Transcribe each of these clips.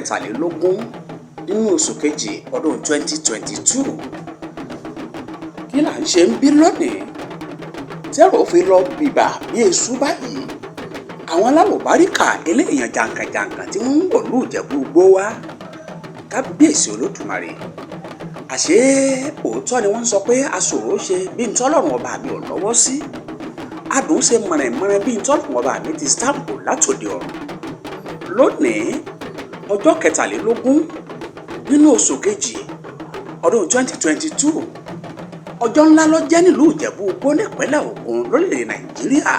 Kẹtàlélógún nínú oṣù kejì ọdún 2022. Kí là ń ṣe ń bí lónìí tẹ́rọ fi lọ bìbà bí eṣú báyìí? Àwọn alálùbáríkà eléèyàn jàǹkànjàǹkàn tí wọ́n ń wọ̀lú Ìjẹ̀bú Igbó wá. Kábíyèsí Olódùmarè, àṣé òótọ́ ni wọ́n ń sọ pé aṣòro ṣe bí n tọ́lọ́run ọba mi ò lọ́wọ́ sí, adùn ṣe mọ̀rìnmọ́rin bí n tọ́lọ́run ọba mi ti stamp látòdì ọ̀run. Lónìí, ọjọ́ kẹtàlélógún nínú oṣù kejì ọdún 2022, ọjọ́ ńlá ló jẹ́ nílùú Ìjẹ̀bú Igbó nípínlẹ̀ Ògùn lórílẹ̀ Nàìjíríà.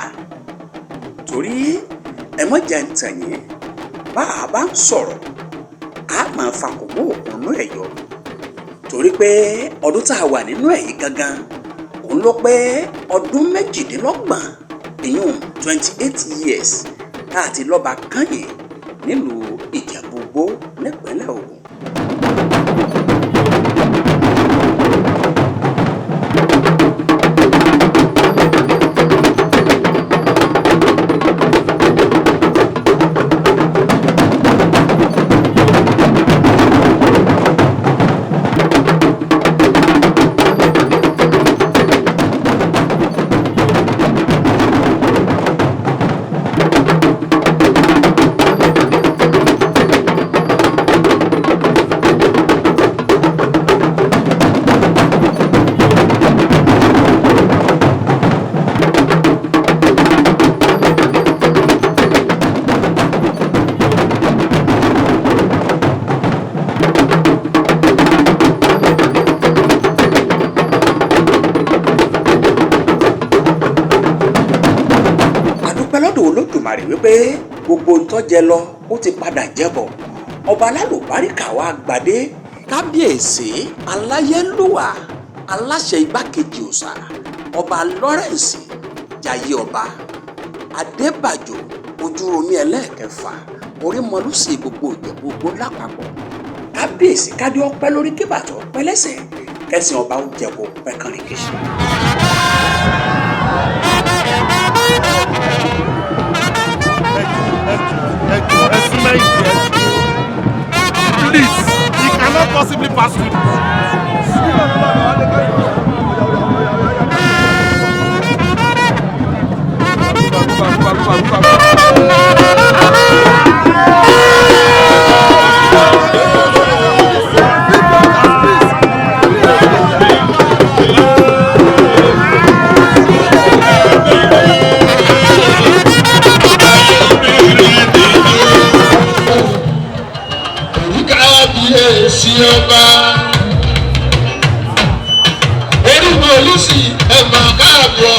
Torí ẹ mọ̀ jẹ́ ń tàn yín, bá a bá ń sọ̀rọ̀, a máa fakò mọ́ òkun nú ẹ̀ yọ, torí pé ọdún tá a wà nínú ẹ̀ yìí gangan òun ló pé ọdún 28, ìyún 28 years, tá a ti lọ́ba kányìn nílùú Ìjẹ̀bú Igbó nípínlẹ̀ Ògùn. Àdúpẹ́ lọ́dọ̀ Olódùmarè wípé gbogbo ń tó jẹ lọ, ó ti padà jẹ́bọ̀. Ọba alálùbáríkà wa gbàdé, kábíyèsí aláyélúwà, aláṣẹ igbákejì òòṣà, Ọba Lawrence Jayé Ọba Adébàjò Ojúromi ẹlẹ́ẹ̀kẹfà, orímọlúsì gbogbo Ìjẹ̀bú Igbó lápapọ̀. Kábíyèsí, kádé ọpẹ́ lórí, kíbàtọ̀ ọpẹ́ lẹ́sẹ̀, kẹsàn ọba ó jẹ kó pẹ́ kánrin kìsì. Ẹ jọ̀ọ́, ẹ sún mẹ́yìn díẹ̀. Please, he cannot possibly pass through this. Kábíyèsí ọba oríwó olùsí, ẹ máa káàbọ̀.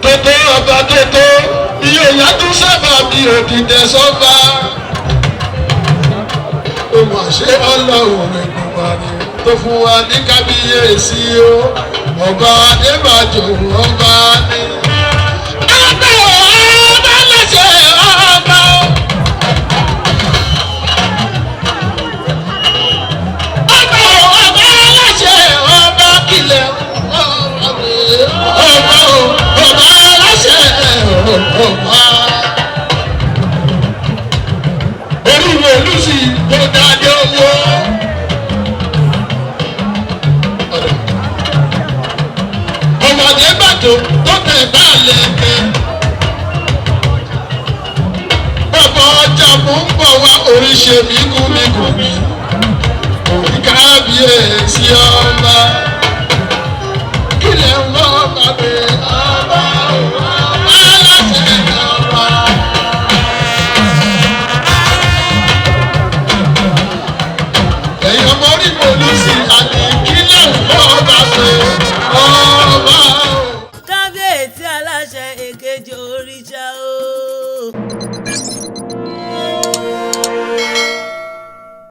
Tótó ọba tótó, iye ìyá tún sábà bí òdìdẹ sọ́ba. Ó mà ṣe Ọlọ́run Èdùmàrè tó fún wa ní kábíyèsí o, Ọba Adébàjò ọba ní. Ọba ọba lẹ́sẹ̀ ọba o. Ọba ọba aláṣẹ ọba, kìlẹ̀ ọba ọba aláṣẹ ọba. Oríwo olùsí tó dájọ́ owó. Ọmọdé bàtò tó tẹ̀ bá lẹ̀kẹ́. Bàbá ọjà mò ń bọ̀ wá oríṣi mi kúmíkùmí. Òun kábíyèsí ọba. Kílẹ̀ ń wọ́ bàbá ọba ọba aláṣẹ ọba. Ẹ̀yin ọmọ orí mòlúsì àti kílẹ̀ ń wọ́ bàbá ọba. Kábíyèsí aláṣẹ èkejì òrìṣà o.